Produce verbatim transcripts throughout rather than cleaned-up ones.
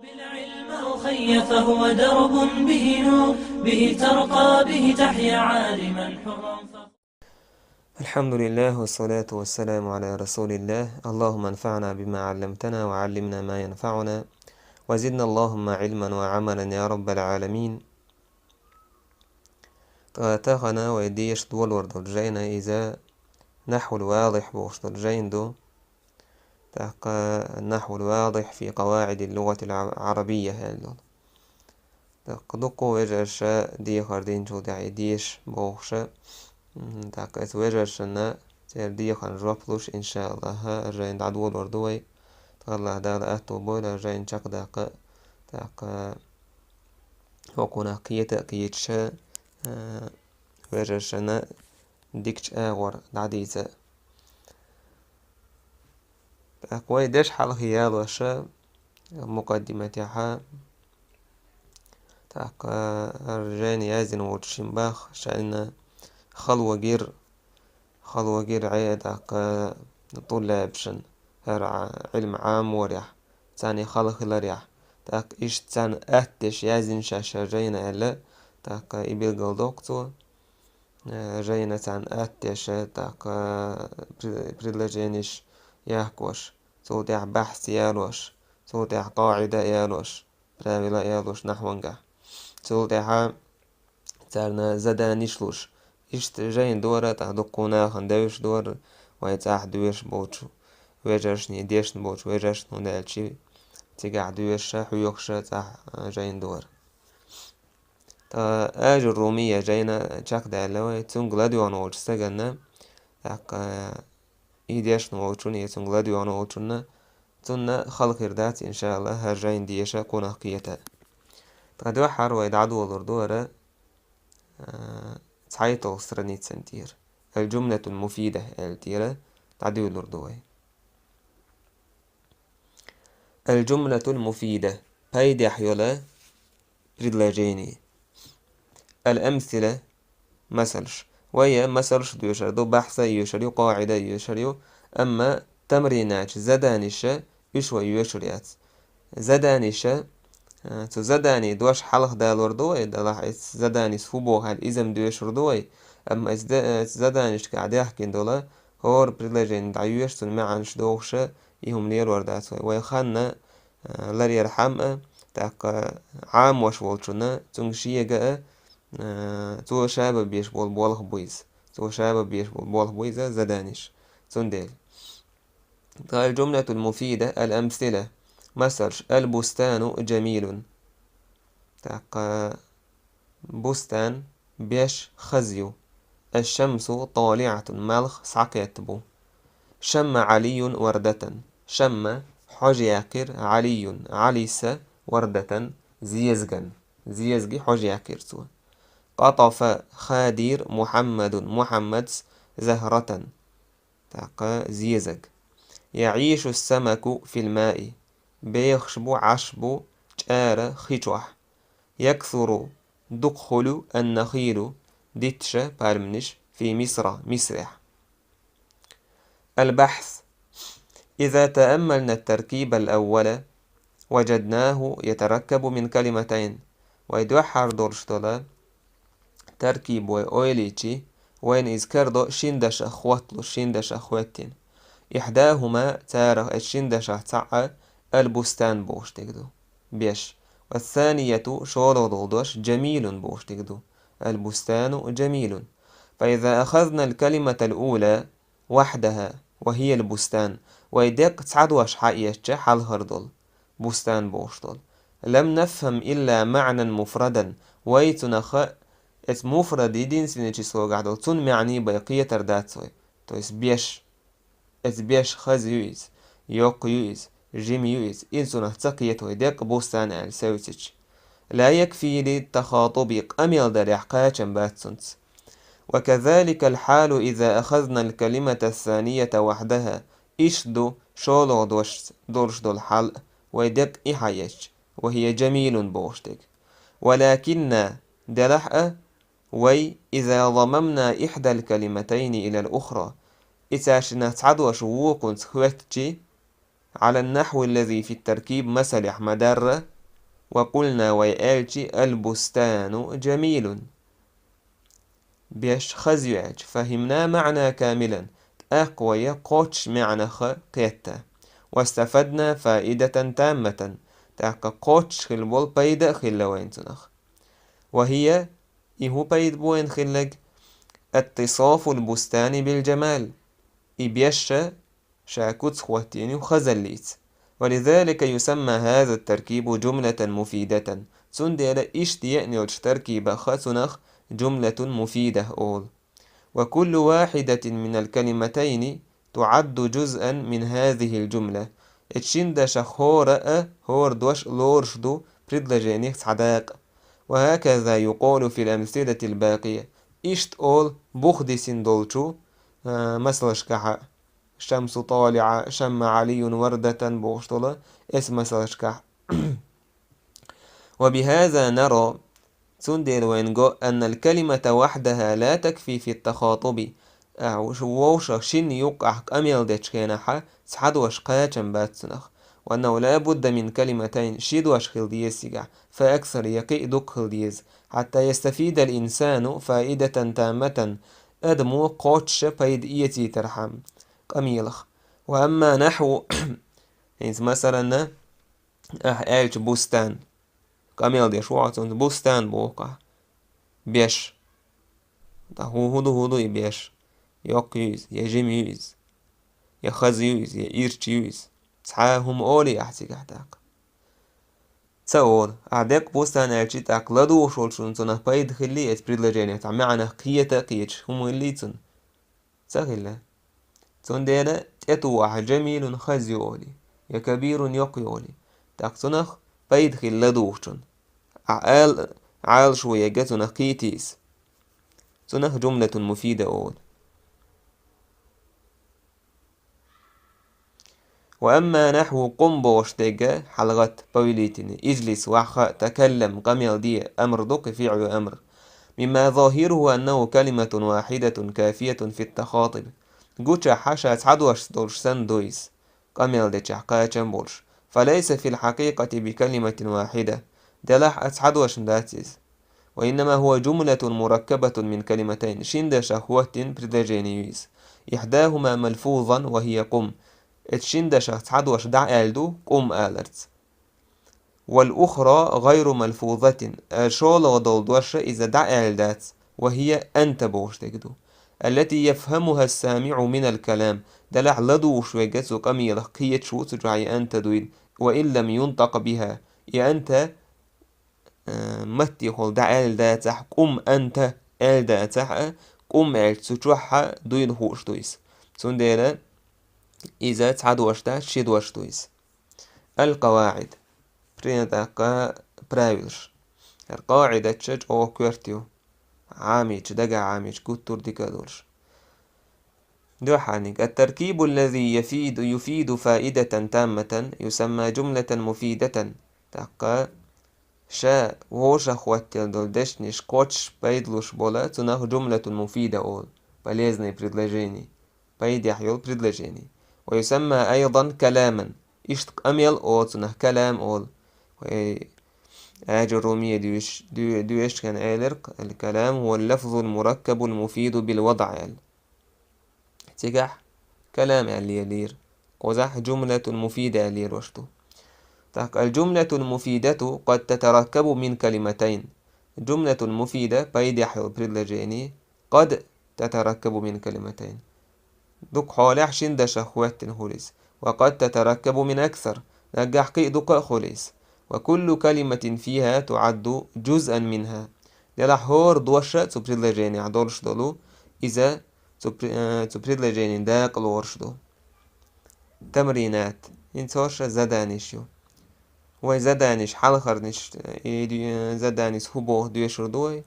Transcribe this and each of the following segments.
العلم أخي فهو درب به نور، به ترقى به تحيا عالما حرا. الحمد لله والصلاة والسلام على رسول الله. اللهم انفعنا بما علمتنا وعلمنا ما ينفعنا وزدنا اللهم علما وعملا يا رب العالمين. Тахана вай деш долор ду жайна иза نحو الواضح бохуш ду жайн ду. ТӀаккха نحو الواضح في قواعد اللغة العربية аьлла. ТӀаккха дуккха вежарша дехар динчул тӀехь и деш бохуша. М, тӀаккха эцу вежаршана церан дехарна жоп луш, иншааллахӀ, жайн дӀадолор ду вай. ТӀаккха АллахӀ Дала аьтту бойла жайн чакхдаккха. ТӀаккха хӀокхунах кхета а кхеташа, а, вежаршана дикачу агӀор дӀадийца. ТӀаккха вай деш хьалхе ялоша, мукъаддиматехьа, тӀаккха хӀара жайна яздина волчу шин бах шайна хала вагира, хала вагира Ӏе, тӀаккха тӀуллаьбашан хӀара Ӏа-, Ӏилма Ӏаморехь, царна хала хиларехь, тӀаккха иштта царна атта деш яздина шаьш хӀара жайна аьлла, тӀаккха и билгалдоккху цо. Э, жайна царна атта деш, тӀаккха пре-, предложенеш яхкош, цул тӀаьхьа бахьс ялош, цул тӀаьхьа къаӀида ялош, правила ялош нахьвангахь. Цул тӀаьхьа царна заданиш луш. Иштта жайн дора, тӀаккха дуккха нахана девзаш дора, вай цӀахь доьшуш болчу вежаршна, дешна болчу вежаршна, хӀунда аьлча цигахь доьшуша, хьоьхуша цӀахь, а, жайн дора. ТӀаккха Ажуррумия жайна чекхдаьлла вай, цуьнга ладоьгӀна волчу стаганна, тӀаккха и дешна волчунна, я цуьнга ладоьгӀна волчунна, цунна хала хир дац, иншааллахӀ, хӀара жайн деша кхунах кхета. Ткъа дуьххьара вай дӀадолор ду хӀара, а, цхьайтталгӀа страницан тӀера, الجملة المفيدة аьлла тӀера дӀадуьйлур ду вай. الجملة المفيدة, пайдехь йола предложение. الأمثلة, масалш. Вай масалш доьшур ду, бахьс а йоьшур ю, къаӀида а йоьшур ю, амма тамринача, заданиша, уьш вай йоьшур яц. Заданиша, а, цу задани дош хьалха далор ду вай, делахь эцу заданис хӀун боху аьлла, иза-м доьшур ду вай, амма эцу да-, эцу заданишкахь даьхкина долу, хӀора предложени дӀайоьшу, цуьнан маьӀнаш дохуша, и хӀума лелор дац вай. Вай ханна, а, ларъярхьама а, тӀаккха Ӏамош волчунна, цуьнга шега а, а, цо ша бан безаш болу болх бу иза. Цо ша бан безаш болу болх бу иза, заданиш. Цундела. Ткъа الجملة المفيدة الأمثلة. Масалш: البستان جميل. ТӀаккха бустан, беш, хаза ю. الشمس طالعة, малх схьакхетта бу. شم علي وردة. شم, хьожа яьккхира, علي, Ӏалис, وردة, зезаган. Зезаге хьожа яьккхира цо. قطف, хадийра, محمد, Мухьаммадс, زهرة. ТӀаккха зезаг. يعيش السمك في الماء. Бехаш бу, Ӏаш бу, чӀара, хи чохь. يكثر, дукха хуьлу, النخيل, дитташа, пальманаш, في مصر, Мисрехь. البحث. إذا تأملنا التركيب الأول وجدناه يتركب من كلمتين. Вай дуьххьара долуш долу таркиб вай ойла йичи, вайна иза карадо шина дашах хӀотталуш, шина дашах хӀоьттина. إحداهما, царах, эцу шина дашах цхьаъ, البستان бохуш дерг ду. Беш. والثانية, шолгӀа долу дош, جميل бохуш дерг ду. البستان جميل. فإذا أخذنا الكلمة الأولى وحدها وهي البستان, вай деккъа цхьа дош хьаэцча, хьалхара долу, бустан бохуш долу, لم نفهم إلا معنى مفردا, вай цунах, эцу муфрад, единственный числогахь долу, цунна маьӀний бен кхетар дац вай. То есть беш. Эцу беш хаза ю иза, йоккха ю иза, жима ю иза. Иза цунах ца кхета вай, деккъа бустан аьлла севцича. لا يكفي للتخاطب, къамел дарехь кхачам бац цунца. وكذلك الحال إذا أخذنا الكلمة الثانية وحدها. Иштта ду шолгӀа дош долуш долу хьал, вай деккъа и хьаэцча, وهي جميل бохуш дерг. ولكنا, делахь а, вай, إذا ضممنا إحدى الكلمتين إلى الأخرى, и цаьршиннах цхьа дош вукхунца хӀоьттичи, على النحو الذي في التركيب, масалехь ма-дарра, وقلنا, вай аьлча, البستان جميل, беш хаза ю аьлча, فهمنا المعنى كاملا, тӀаккха вай кхоачаш маьӀнах кхетта. واستفدنا فائدة تامة, тӀаккха кхоачаш хила бола пайда а хилла вайна цунах. وهي, и хӀун пайда бу вайна хилларг? اتصاف البستان بالجمال, и беш ша куц хӀоттийна ю хазаллица. ولذلك يسمى هذا التركيب جملة مفيدة. Цундела иштта еана йолча таркибах цунах جملة مفيدة олу. وكل واحدة من الكلمتين تعد جزءا من هذه الجملة. Эцу шина дашах хӀора а, хӀора дош а лоруш ду предложенех цхьа дакъа. وهكذا يقال في الأمثلة الباقية. Иштта олу бух дисина долчу, а, масалашкахь а. شمس طالعة، شم علي وردة бохуш долу эс масалашкахь. وبهذا نرى, цундела вайна го, أن الكلمة وحدها لا تكفي في التخاطب. Ахь вовшах шинна юккъахь къамел дечу хенахь цхьа дош кхачам бац цунах. وأنه لا بد من كلمتين, ши дош хила деза цигахь, فأكثر, я кхин а дукха хила деза. حتى يستفيد الإنسان فائدة تامة, адамо кхоччуш пайда эцийтархьама къамелах. وأما نحو, хӀинца масалана, ахь аьлча бустан. Къамел деш ву хьо цунца, бустан боху ахь. Беш. ТӀаккха хӀун, хӀун ду, хӀун ду и беш? Йоккха ю иза, я жима ю иза, я хаза ю иза, я ирча ю иза? Цхьа а хӀума олий ахь цигахь тӀаккха? Ца олу. Ахь деккъа бустан аьлча, тӀаккха ладугӀуш волчунна цунах пайда хилли, эцу предложенех цхьа маьӀнах кхета а кхеташ хӀума хилли цунна? Ца хилла. Цундела тӀетуху ахь جميل хаза ю олий, я كبير йоккха ю олий. ТӀаккха цунах пайда хилла ладугӀучунна. Ахь ала, Ӏалашо яга цунах кхетийса. Цунах جملة مفيدة олу. وأما نحو قم бохуш дерг, хьалагӀатта, повелительный, اجلس, ваха, تكلم, къамел де, амр ду-кх, فعل أمر. مما ظاهره أنه كلمة واحدة كافية في التخاطب. Гучахь ша цхьа дош долуш санна ду иза, къамел дечохь кхачам болуш. فليس في الحقيقة بكلمة واحدة. Делахь а цхьа дош дац иза. وإنما هو جملة مركبة من كلمتين. Шина дашах хӀоттийна предложени ю иза. إحداهما ملفوظا وهي قم. Эцу шина дашах цхьа дош дӀааьлла ду къум аларца. والأخرى غير ملفوظة. Э, шолгӀа долу дош иза дӀааьлла дац. وهي أنت бохуш дерг ду. التي يفهمها السامع من الكلام. Делахь ладугӀуш верг цу къамелах кхеташ ву цу чохь и أنت дуйла. وإن لم ينطق بها. И أنت, э, маттехула дӀааьлла дацахь, قم أنت аьлла дацахь а, къум аьлча цу чохь а дуйла хууш ду иза. Цундела иза цхьа дош дац, ши дош ду иза. القواعد. Принятаккха правилаш. ХӀара къаӀидатча чӀогӀа коьрта ю. Ӏамийча, дагахь Ӏамийча, гуттар а дика а долуш. Дуьххьарниг. التركيب الذي يفيد، يفيد فائدة تامة يسمى جملة مفيدة. ТӀаккха ша вовшах хӀоттийна долу дешнаш кхоччуш пайдалуш бола, цунах جملة مفيدة олу. Полезное предложение. Пайдехь йолу предложение. ويسمى أيضا كلاما. Иштта къамел олу цунах, калам олу. Вай Аджурруми доьш-, доь-, доьшучу хенахь элира-кх: الكلام هو اللفظ المركب المفيد بالوضع, аьлла. Цигахь калам аьлла лелийра. Кхузахь جملة مفيدة аьлла лелош ду. ТӀаккха الجملة المفيدة قد تتركب من كلمتين. جملة مفيدة, пайдехь йолу предложение, قد تتركب من كلمتين. Дукха хьолехь шина дашах хӀоьттина хуьлу иза. وقد تتركب من أكثر. Наггахь кхин а дукха а хуьлу иза. وكل كلمة فيها تعد جزءا منها. Делахь хӀора дош а цу предложенехь долуш долу, иза цу пре-, э, цу предложенин дакъа лоруш ду. تمرينات. ХӀинца хӀорш заданиш ю. Вай заданиш, хьалхарниш, и ду-, заданис хӀун боху доьшур ду вай?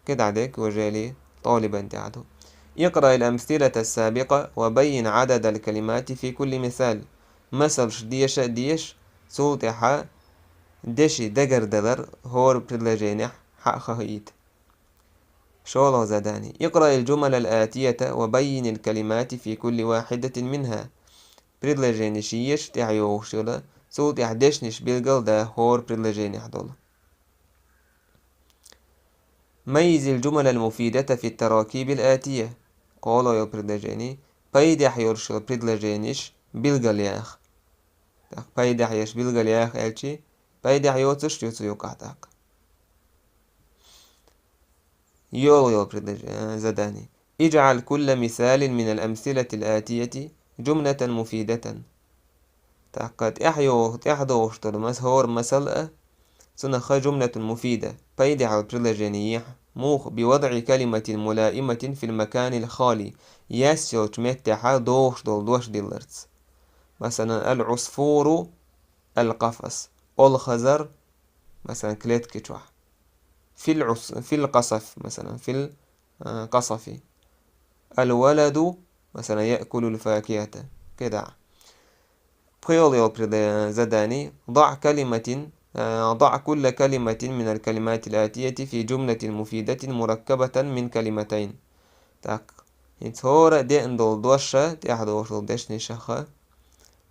КхидӀа дерг важели, тӀолибан тӀехь ду. اقرأ الأمثلة السابقة وبين عدد الكلمات في كل مثال. Масалш деша а деша, цул тӀаьхьа деши дагардалар хӀора предложенехь хьа а хахийта. ШолгӀа задани. اقرأ الجمل الآتية وبين الكلمات في كل واحدة منها. Предложенеш еша, тӀаьхьа йогӀуш йолу Цул тӀаьхьа дешнаш билгал да хӀора предложенехь долу. ميز الجمل المفيدة في التراكيب الآتية. КхоалгӀа йолу предложени, пайдехь йолуш йолу предложенеш билгал яха. ТӀаккха пайдехь еш билгал яха аьлчи, пайдехь йоцуш ю цу юкъахь тӀаккха. ЙолгӀа йолу предложе-, э, задание. اجعل كل مثال من الأمثلة الآتية جملة مفيدة. ТӀаккха тӀаьхьа йо-, тӀаьхьа догӀуш долу мас-, хӀора масал а, цунах ха جملة مفيدة, пайдехь йолу предложени ехьа. Муха? بوضع كلمة ملائمة في المكان الخالي. Яьсса йолчу меттехьа догӀуш долу дош дилларца. Масалан, العصفور القفص. Олхазар, масалан, клетки чохь. في العص-, في القصف, масалан, في ال-, а, قصف. الولد, масалан, يأكل الفاكهة. КхидӀа. ПхоьалгӀа йолу преде-, задание. ضع كلمة, а, ضع كل كلمة من الكلمات الآتية في جملة مفيدة مركبة من كلمتين. Так, хӀинца хӀора деана долу дош а, тӀаьхьа догӀуш долу дешнашха,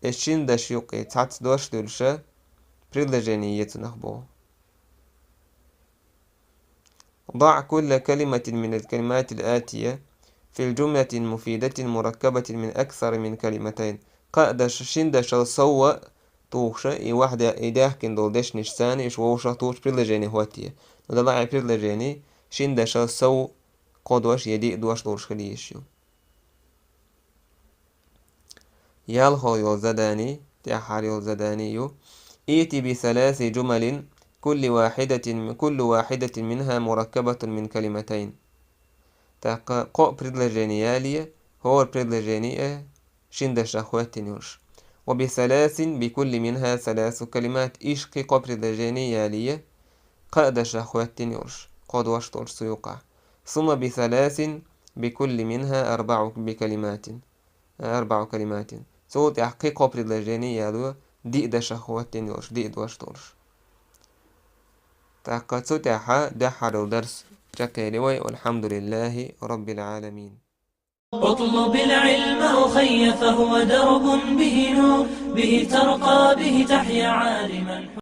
и шина дашна юккъе цхьацца дош а дуьллуш а, предложени е цунах боху. ضع كل كلمة من الكلمات الآتية في الجملة المفيدة المركبة من أكثر من كلمتين. Кхаа даш, шина дашал сов а тухуш а, и вахьде-, и даьхкина долу дешнаш царна, уьш вовшах тухуш предложени хӀоттае. Ну, далахь и предложени шина дашал сов кхо дош я диъ дош долуш хила йиш ю. ЯлхолгӀа йолу задание, тӀаьххьара йолу задание ю. ائت بثلاث جمل كل واحدة، كل واحدة منها مركبة من كلمتين. ТӀаккха кхо предложени ялае, хӀора предложени а шина дашах хӀоьттина йолуш. وبثلاث بكل منها ثلاث كلمات. Иштта кхин кхо предложени ялае, кхаа дашах хӀоьттина йолуш, кхо дош долуш цу юкъахь. ثم بثلاث بكل منها أربع بكلمات. أربع كلمات. Цул тӀаьхьа кхин кхо предложени ялае, диъ дашах хӀоьттина йолуш, диъ дош долуш. ТӀаккха цу тӀаьхьа дуьххьара дарс чекхъели вай. والحمد لله رب العالمين. اطلب العلم أخي فهو درب به نور، به ترقى به تحيا عالما.